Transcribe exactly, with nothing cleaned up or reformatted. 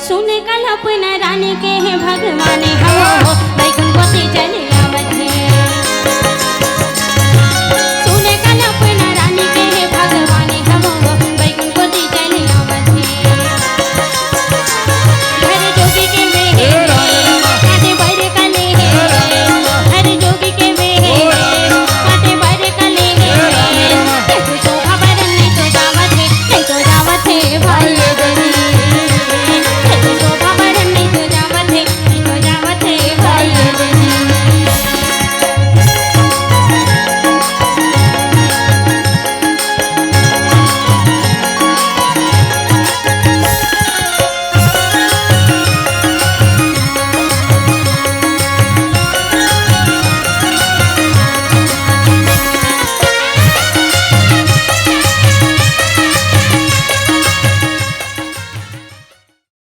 सुन कल्पना रानी के हे भगवान, हम हो बैकुंठ कोती चले